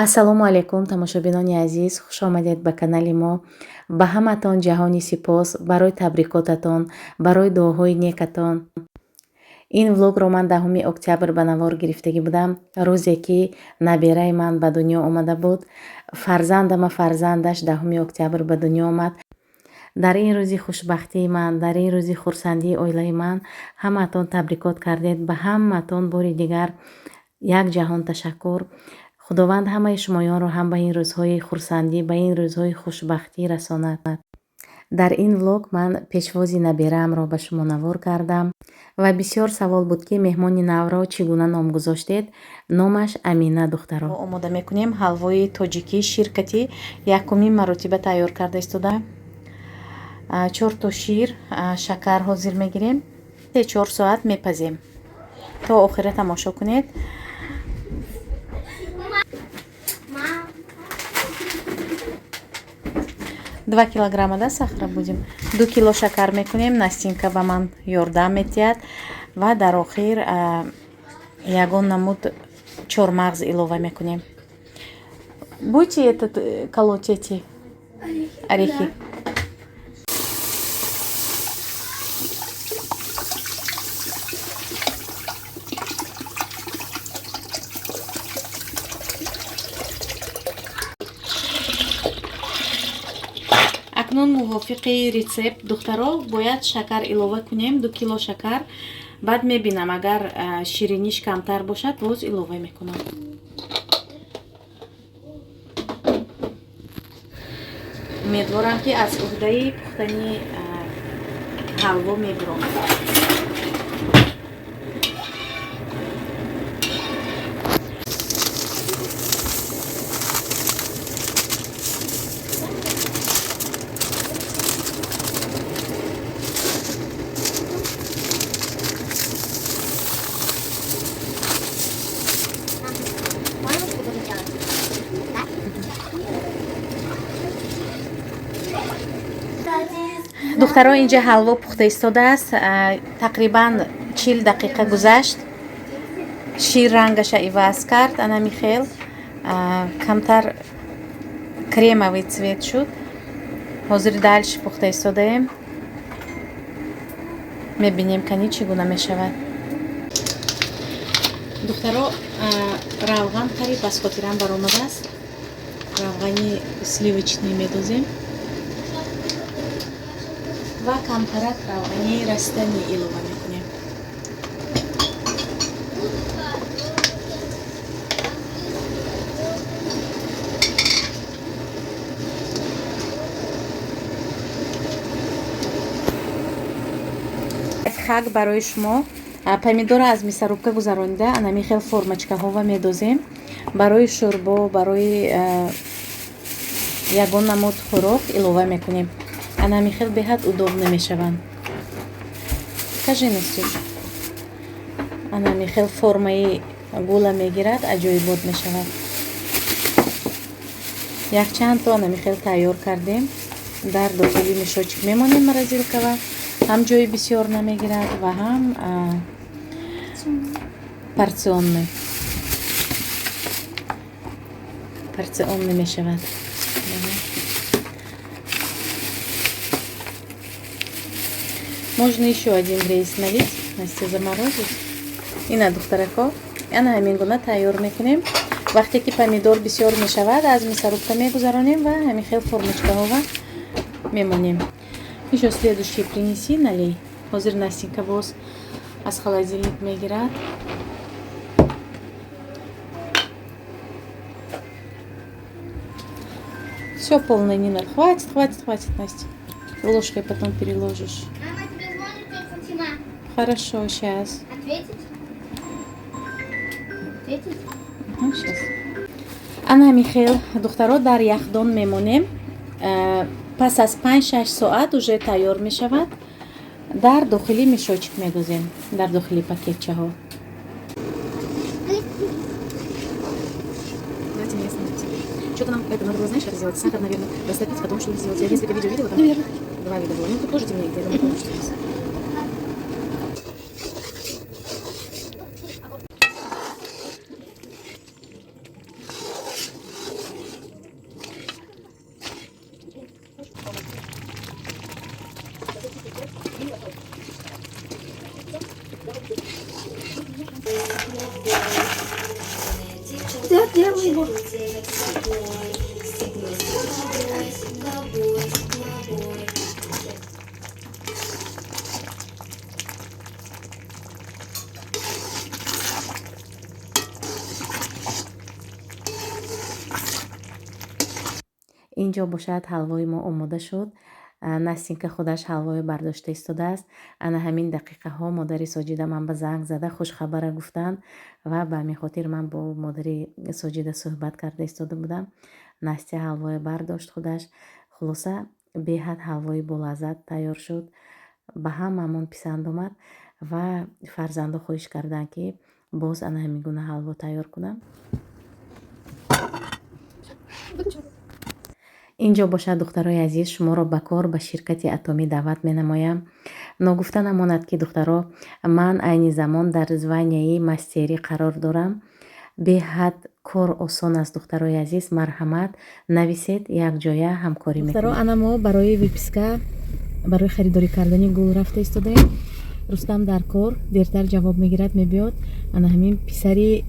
Ассалому алайкум, тамошобинони азиз, хушомадед ба канали мо. Ба ҳаматон ҷаҳони сипос барои табрикотатон, барои дуоҳои некатон. Ин влогро ман 10 октябр ба навор гирифтагӣ будам, рӯзе ки набераи ман ба дунё омада буд. Фарзандама фарзандаш 10 октябр ба дунё омад. Дар ин рӯзи хушбахтии ман, дар ин рӯзи хурсандии оилаи ман ҳамаатон табрикот кардед. Ба ҳамаатон бори дигар як ҷаҳон ташаккур. Худованд ҳамаи шумоёнро ҳам ба ин рӯзҳои хурсандӣ, ба ин рӯзҳои хушбахтӣ расонад. Дар ин влог ман пешвози набераамро ба шумо навор кардам ва бисёр савол буд, ки меҳмони навро чӣ гуна ном гузоштед. Номаш Амина, духтаро. Омода мекунем ҳалвои тоҷикӣ, ширкати якумин маротиба тайёр карда истода. Чорто шир, шакар ҳозир мегирем. 3-4 соат мепазем. То охира тамошо кунед. 2 килограмма, да, сахара будем. 2 кило шакар мекунем. Настинка ба ман ёрдам метиҳад ва дар охир ягон намуд чормағз илова мекунем. Будете этот колоть, эти орехи? Акнун мувофиқи рецепт, духтаро, бояд шакар илова кунем, 2 кило шакар. Баъд мебинам, агар шириниш камтар бошад, боз илова мекунам. Умедворам, ки аз уҳдаи пухтани ҳалво мебуром. Можно что-то делать? Да? Духтаро, инҷа ҳалво пухта истодааст. Тақрибан 40 дақиқа гузашт. Шир рангаша иваз кард, анами хел камтар кремовый цвет шуд. Ҳозир дальше пухта истодаем, мебинем, кани чӣ гуна мешавад. Духтаро, равған қариб аз хотирам баромадааст. Равғани сливочный медозем ва камтарак равғани растанӣ илова мекунем. Хак барои шумо: помидора аз мясорубка гузаронида, анами хел формачкаҳова медозем. Барои шӯрбо, барои ягон намуд хӯрок илова мекунем. Анами хел беҳад удобно мешаванд. Кажи, Настюш, анами хел формаи гула мегирад, аҷоибот мешавад. Якчанд то анами хел тайёр кардем, дар дохили мешочек мемонем, морозилкава ҳам ҷои бисёр намегирад ва ҳам порционный мешавад. Можно еще один рейс налить, Настя, заморозить. Ина, духтарако, ана ҳамин гуна тайёр мекунем. Вақте ки помидор бисёр мешавад, аз мясорубка мегузаронем ва ҳамин хел формочкаҳова мемонем. Еще следующий принеси, налей. Ҳозир Настенька боз аз холодильник мегирад. Все полное не надо. Хватит, хватит, хватит, Настя. Ложкой потом переложишь. Мама, тебе звонит тетя Фатима. Хорошо, сейчас. Ответить? Ответить? Сейчас. Ана михел, духтаро, дар яхдон мемонем. Пас аз 5-6 соат уже тайёр мешавад. Дар дохили мешочек медозем, дар дохили пакетчаҳо. Давайте не остановимся. Что-то нам это надо было, знаешь, как сделать? Сахар, наверное, растопить, потом что ли сделать. Я несколько видео видела, там Наверное. Два вида было. Ну, тут тоже темнеет, я думаю, получится у нас. Я делаю его. Инҷо бошад, ҳалвои мо омода шуд. Настенька худаш ҳалвои бардошта истодааст. Ана ҳамин дақиқаҳо модари Соҷида ман ба занг зада хушхабара гуфтанд ва ба ҳамин хотир ман бо модари Соҷида суҳбат карда истода будам. Настя ҳалвое бардошт худаш. Хулоса, беҳад ҳалвои болаззат тайёр шуд, ба ҳамаамон писанд омад ва фарзандо хоҳиш карданд, ки боз ана ҳамин гуна ҳалво тайёр кунам. Выключи. Инҷо бошад, духтарои азиз, шуморо ба кор ба ширкати Атомӣ даъват менамоям. Ногуфта намонад, ки, духтаро, ман айни замон дар званияи мастерӣ қарор дорам. Беҳад кор осон аст, духтарои азиз, марҳамат, нависед, якҷоя ҳамкорӣ Духтаро, мекунем. Ана мо барои выписка, барои харидорӣ кардани гул рафта истодаем. Рустам дар кор дертар ҷавоб мегирад, мебиёд. Ана ҳамин писари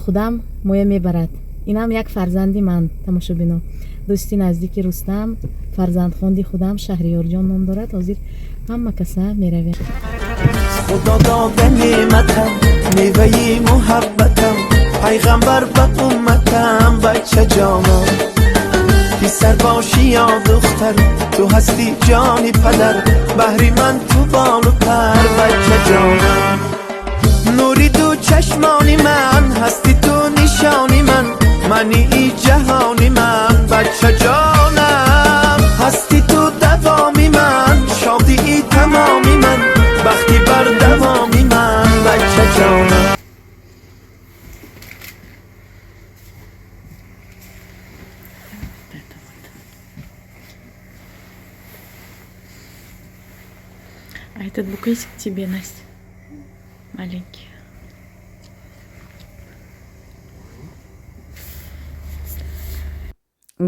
худам моя мебарад. Инам як фарзанди ман, тамошобино, дӯсти наздики Рустам, фарзандхонди худам Шаҳриёрҷон ном дорад. Ҳозир ҳама каса меравем. Худо дода неъматам, меваи муҳаббатам, пайғамбар ба умматам, бача ҷонам. Писар бошӣ ё духтар, ту ҳастӣ ҷони падар, баҳри ман ту болу пар, бача ҷонам. Нури ду чашмони ман ҳастӣ ту, нишони ман, мани и ҷаҳони ман, бача ҷонам. Ҳастӣ ту давоми ман, шодии тамоми ман, бахти бардавоми ман, бача ҷонам. Вот это вот. А этот букетик тебе, Настя. Маленький.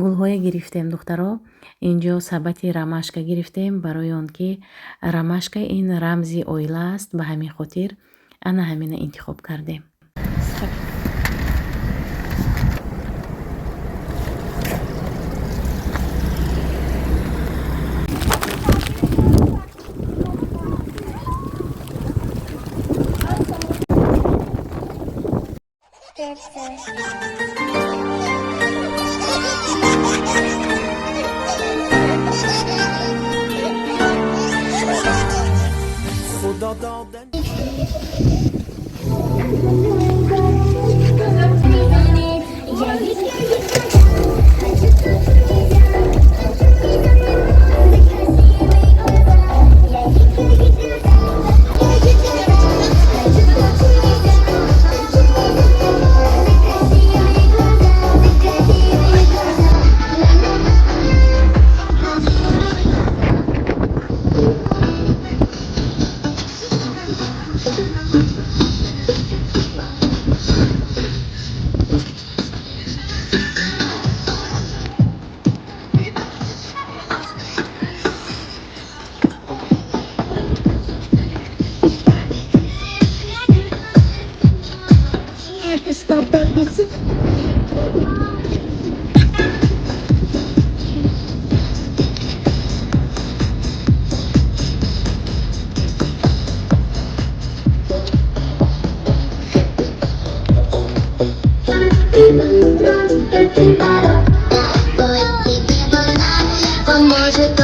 Гулҳое гирифтем, духтаро. Инҷо сабати ромашка гирифтем, барои он ки ромашка ин рамзи оила аст. Ба ҳамин хотир ана ҳамина интихоб кардем. Стоп. Худо дода Поможет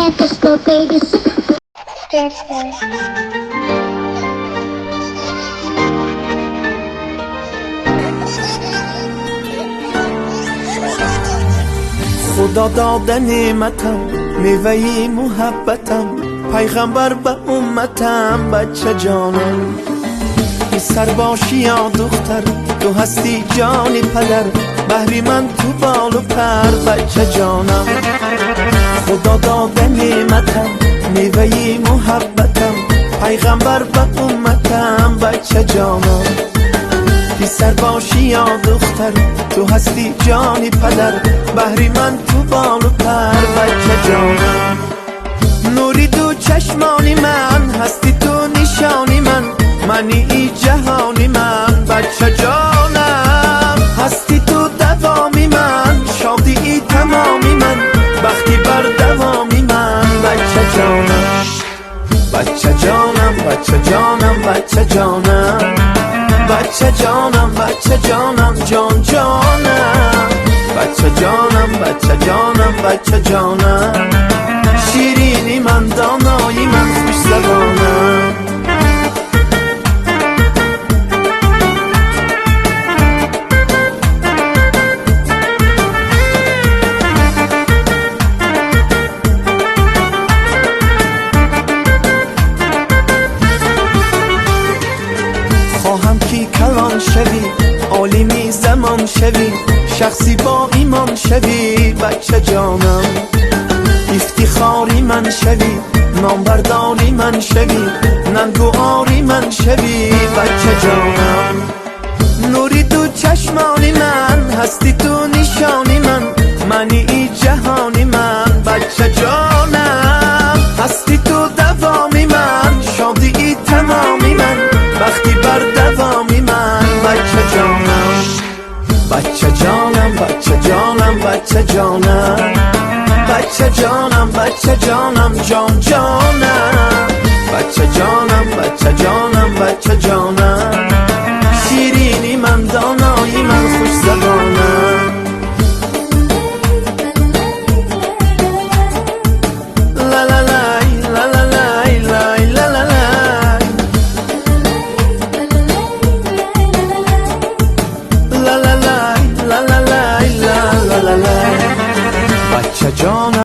Это что, baby? Худо дода неъматам, меваи муҳаббатам, пайғамбар ба умматам, бача ҷонам. Писар бошӣ ё духтар, ту ҳастӣ ҷони падар, баҳри ман ту болу пар, бача ҷонам. Худо дода неъматам, меваи муҳаббатам, пайғамбар ба умматам, бача ҷонам. Писар бошӣ ё духтар, ту ҳастӣ ҷони падар, баҳри ман ту болу пар, бача ҷонам. Нури ду чашмони ман, ҳастӣ ту нишони ман, мани и ҷаҳони ман, бача ҷонам. Ҳастӣ ту давоми ман, шодии тамоми ман, бахти бардавоми ман, бача ҷонам. Бача ҷонам, бача ҷонам, бача ҷонам, бача ҷонам, бача ҷонам, ҷон ҷонам, бача ҷонам, бача ҷонам, бача ҷонам, ширини ман, донои ман, хушзабонам. Хоҳам ки калон шавӣ, олими замон шавӣ, шахси бо имон шавӣ, бача ҷонам. Ифтихори ман шавӣ, номбардори ман шавӣ, нангу ори ман шавӣ, бача ҷонам. Нури ду чашмони ман, ҳастӣ ту нишони ман, мани и ҷаҳони ман, бача ҷонам. Ҳастӣ ту давоми ман, шодии тамоми ман, бахти бардавоми ман, бача ҷонам. Бача ҷонам, бача ҷонам, бача ҷонам, бача ҷонам, бача ҷонам, ҷон ҷонам, бача ҷонам, бача ҷонам.